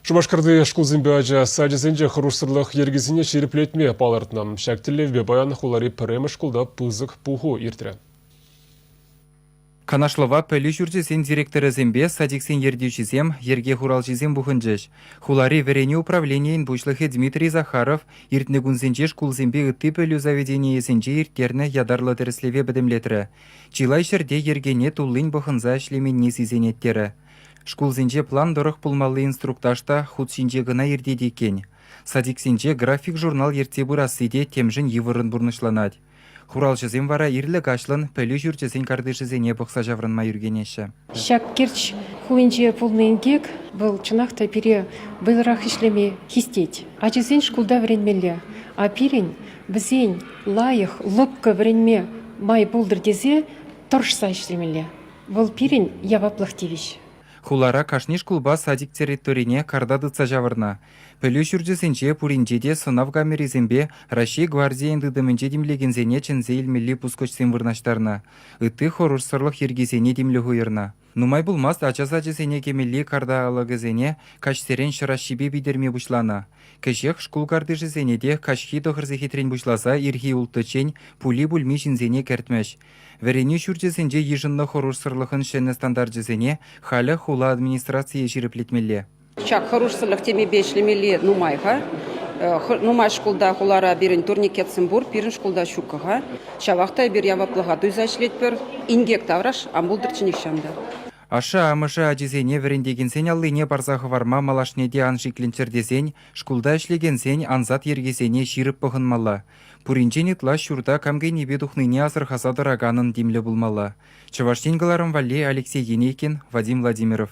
Шупашкарти шкулсемпе ача сачӗсенче хӑрушсӑрлӑх йӗркисене ҫирӗплетме палӑртнӑ. Ҫак тӗллевпе паян хулари пӗрремӗш шкулта пысӑк пуху иртрӗ. Канашлӑва пӗлӳ ҫурчӗсен директорӗсемпе садиксен ертӳҫисем, йӗрке хуралҫисем пухӑнчӗҫ. Хулари вӗренӳ управленийӗн пуҫлӑхӗ Дмитрий Захаров иртнӗ кунсенче шкулсемпе ытти пӗлӳ заведенийӗсенче ирттернӗ ятарлӑ тӗрӗслеве пӗтӗмлетрӗ. Чылай ҫӗрте йӗркене туллин пӑхӑнса ӗҫлеменни сисӗнет терӗ. Шкулсенче план тӑрӑх пулмалли инструктаж та хут ҫинче кӑна иртет иккен. Садиксенче график-журнал ертсе пырасси те темшӗн йывӑррӑн пурнӑҫланать. Хуралҫӑсем вара ирлӗ-каҫлӑн пӗлӳ ҫурчӗсен картишӗсене пӑхса ҫаврӑнма ӳркенеҫҫӗ. Ҫак Керчь хулинче пулнӑ инкек вӑл чӑнах та пире вӑйлӑрах ӗҫлеме хистет. Ачасен шкулта вӗренмелле, а пирӗн вӗсен лайӑх, лӑпкӑ вӗренме май пултӑр тесе тӑрӑшса ӗҫлемелле. Вӑл пирӗн яваплӑх тивӗҫ. Хулара кашни шкулпа садик территорине карта тытса ҫавӑрнӑ. Пӗлӳ ҫурчӗсенче пуринче те сӑнав камерисемпе Раҫҫей гвардийӗн тытӑмӗнче тимлекенсене чӗнсе илмелли пускӑчсем вырнаҫтарнӑ, ытти хӑрушсӑрлӑх йӗркисене тимлӗх уйӑрнӑ. Нумай пулмасть ача сачӗсене кӗмелли карта алӑкӗсене каҫсерен ҫӑраҫҫипе питӗрме пуҫланӑ. Кӗҫех шкул картишӗсене те каҫхи тӑхӑр сехетрен пуҫласа ирхи улттӑччен пули-пулми ҫынсене кӗртмӗҫ. Вӗренӳ ҫурчӗсенче йышӑннӑ хӑрушсӑрлӑхӑн ҫӗнӗ стандарчӗсене халӗ хула администрацийӗ ҫирӗплетмелле. Ҫак хӑрушсӑрлӑх темипе ӗҫлемелли нумай-ха. Нумай шкулта, хулара пирӗн турникетсем пур, пирӗн шкулта ҫуккӑ-ха. Ҫавах та эпир яваплӑха туйса ӗҫлетпӗр. Инкек тавраш ан пултӑрччӗ нихҫан та. Ашшӗ-амӑшӗ ачисене вӗрентекенсен аллине парса хӑварма малашне те ан шикленччӗр тесен шкулта ӗҫлекенсен ансат йӗркесене ҫирӗп пӑхӑнмалла. Пуринчен ытла ҫурта кам кӗнипе тухнине асӑрхаса тӑраканӑн тимлӗ пулмалла. Чӑваш Ен кӑларӑм валли Алексей Енейкин, Вадим Владимиров.